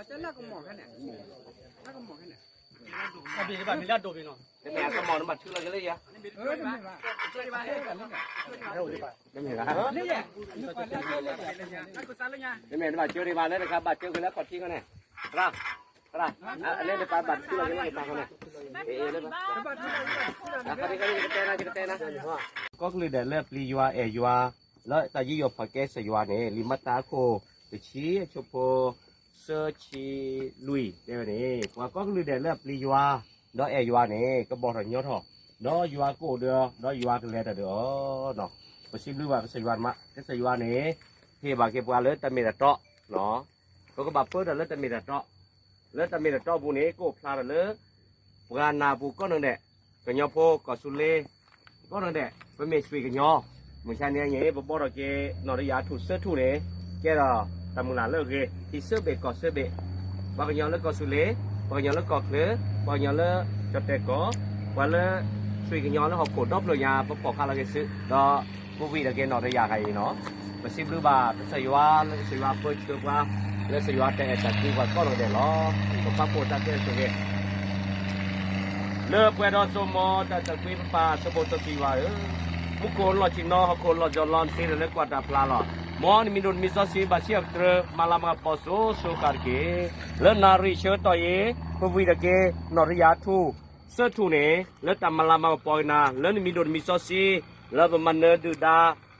တၢ်လၢကမီၤခဲန့ၣ်, တၢ်ကမီၤခဲန့ၣ်, အဘ့ၣ်တဘၣ်မ့ၢ်လၢအဒိၣ်ဘ့ၣ်နီၤ, တမ့ၢ်အကမီၤနဘၣ်ထုးလီၤက့ၤလၢယၤ, တမ့ၢ်ဘၣ်, တမ့ၢ်နဘၣ်ကၢဒံးဘၣ်လၢတခါဘၣ်ကၢက့ၤလၢခီၣ်ထံးခီန့ၣ်, သရၣ်, သရၣ်, အလဲၤတပာ်ဘၣ်ထုးလီၤက့ၤလၢတပာ်ခီန့ၣ်, အ့ၣ်လၢဘၣ်, အခီၣ်ထံးခီန့ၣ် ယကတဲနၤ, ယကတဲနၤ, ကီၢ်ကလုာ်ဒဲးလၢအပျံၤယွၤအဲၣ်ယွၤ လၢတၢ်ယူးယီၣ်ဖီၣ်ကဲစၢ်ယွၤန့ၣ် လံာ်မၤတၢ်အခိၣ်တဆံ အဆၢဖိ သၢဆံလွံၢ် တဲဝဲန့ၣ် ပှၤကီၢ်ကလုာ်ဒဲးလၢအပျံၤယွၤ ဒီးအဲၣ်ယွၤန့ၣ် ကဘီၣ်ထီၣ်ညီထီၣ်, ဒီးယွၤကအိၣ်ဒီးအီၤ, ဒီးယွၤကလဲၤတၢ်ဒီးအီၤ, ပစံးဘျုးဘၣ်ကစၢ်ယွၤမး, ကစၢ်ယွၤန့ၣ် ဟ့ၣ်ဘၣ်က့ၤပှၤလၢတၢ်မ့ၢ်တၢ်တီ, ပကဘၣ်ပၢတၢ်လၢတၢ်မ့ၢ်တၢ်တီ, လၢတၢ်မ့ၢ်တၢ်တီပူၤန့ၣ် ကအိၣ်ဖျါထီၣ်လၢ ပှၤနၢ်ပူၤကိးနီၢ်ဒဲး, ကညီဖိကီၢ်သူလ့ၤ ကိးနီၢ်ဒဲး, ပမ့ၢ်ဆွံၣ်ကညီ, မုၢ်ဆါန့ၣ်အံၤ ပဘီထီၣ်က့ၤ နီၣ်တယၢ်ထူၣ်ဆၢထူၣ်န့ၣ် ကဲထီၣ်တၢ်မုၢ်လၢ်လၢအဂ့ၤ, ထံဆၢဘ့ၣ်ကီၢ်ဆၢဘ့ၣ်, ပှၤကညီလၢကီၢ်သူလ့ၤ, ပှၤကညီလၢကီၢ်ချၢ, ပှၤကညီလၢကၠီၣ်တဲၣ်ကီၢ်, ပှၤလၢဆွံၣ်ကညီလၢဟီၣ်ခိၣ်ဒီဖျၢၣ်ညါ ပဖီၣ်ဃာ်လီၤက့ၤစု, ဒီးပဝံၤထီၣ်က့ၤနီၣ်တယၢ်ခါအံၤနီၤ, ပစံးဘျုးဘၣ်ကစၢ်ယွၤ လၢကစၢ်ယွၤပၢဆှၢပှၤ, လၢကစၢ်ယွၤတၢ်အဲၣ်တၢ်ကွံပှၤကိးနီၢ်ဒဲးလီၤ. ပဖးပိာ်တၢ်ခဲလၢာ်ဆိၣ်ဂ့ၤ လၢပှဲၤဒီးစိမိၤတၢ်အဲၣ်တၢ်ကွံပပၢ်စီၤဘိၣ်စီဆှံယွၤဧၢ, မူခိၣ်လီၢ်ဆ့ၣ်နီၤ ဟီၣ်ခိၣ်လီၢ်ကၠီလီၤ နသ့လၢကွၢ်တၢ်ဖျါလီၤ. မ်နမံၤဒိၣ်နမံၤစီဆှံ ဘၣ်ဆံးအကတြၢၤ မၤလၤမၤကပီၤစိၤစိၤဃၣ်တက့ၢ်. လၢနၣ်ရံၣ်ဆၢကတီၢ်အံၤ ပဝံၤထီၣ်က့ၤ နီၣ်တယၢ်ထူၣ်ဆၢထူၣ်န့ၣ် လၢတၢ်မၤလၤမၤကပီၤက့ၤနၤ လၢနမံၤဒိၣ်နမံၤစီဆှံ လၢပမၤနၢၤဒုၣ်ဒါ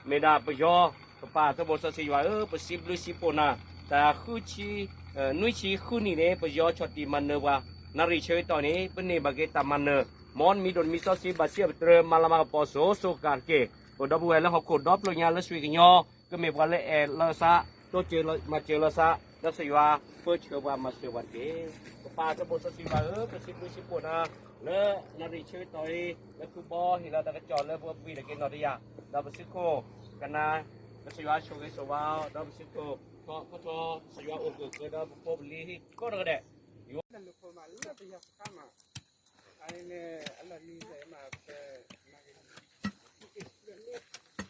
မ့ၢ်ဒၣ်ပယီၤ ပပၢ်စီၤဘိၣ်စီဆှံယွၤဧၢ, ပစံးဘျုးစံးဖှိၣ်နၤ, တၢ်ဃုဆံ နွံဆံဃုနံၣ်န့ၣ် ပယီၤဆီၣ်တံၢ်မၤနၢၤပှၤ, နၣ်ရံၣ်ဆၢကတီၢ်န့ၣ် ပန့ၢ်ဘၣ်က့ၤတၢ်မၤနၢၤ, မ်နမံၤဒိၣ်နမံၤစီဆှံ ဘၣ်ဆံးအကတြၢၤ မၤလၤမၤကပီၤစိၤစိၤဃၣ်ဃၣ်တက့ၢ်. ပဒီပုၢ်ဝဲၢ်လၢဟီၣ်ခိၣ်ဒီဖျၢၣ်ညါလၢဆွံၣ်ကညီ ကမ့ၢ်ပှၤလၢအဲၣ်လီၤသး တိစၢၤမၤစၢၤလီၤသး ဒီးကစၢ်ယွၤပၢဆှၢပှၤမၤစၢၤပှၤတက့ၢ်. ပပၢ်စီၤဘိၣ်စီဆှံယွၤဧ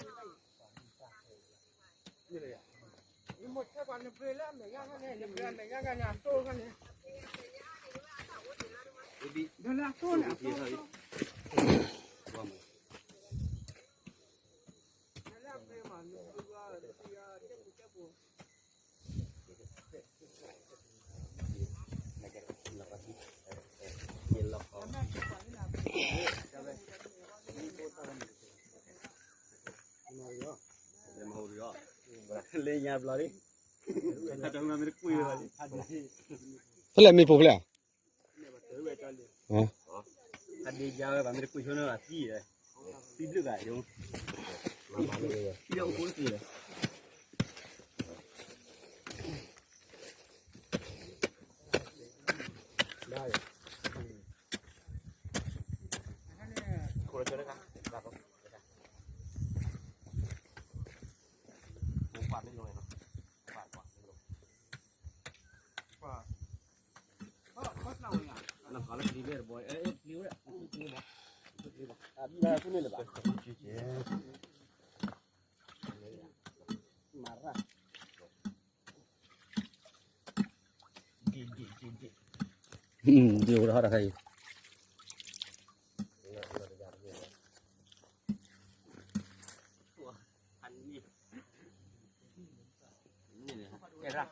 ၢ, ပစံးဘျုးစံးဖှိၣ်နၤ လၢနၣ်ရံၣ်ဆၢကတီၢ်အံၤ လၢဖုဘီဟ့ၣ်လီၤတၢ်ကစီၣ်လၢပဝံၤထီၣ်က့ၤနီၣ်တယၢ် ဒီးပစုခိၣ်ကနၣ် ကစၢ်ယွၤဆိၣ်ဂ့ၤဆိၣ်ဝါအီၤ ဒီးပစုခိၣ် ခီဖျိ ကစၢ်ယွၤအိၣ်ကၢၢ်ကၢဒီးပဖိပလံၤကိးနီၢ်ဒဲး ယိၤ လၢညါဘျီလံ ဖဲလဲၣ်မ့ၢ်ဖိဖဲလဲၣ် ဖဲဒ့ယါဝဲ ဘၣ်မ့ၢ်တကွံာ်ဆိနီၤ အသံၣ် သံဘျုးဂၤယိၤ သံၣ်အိၣ်ဖိတသ့လၢၤ ဒိၣ်ဒိၣ်ဒိၣ်ဒိၣ် အနံၤ န့ၣ်န့ၣ် ကဲရၣ်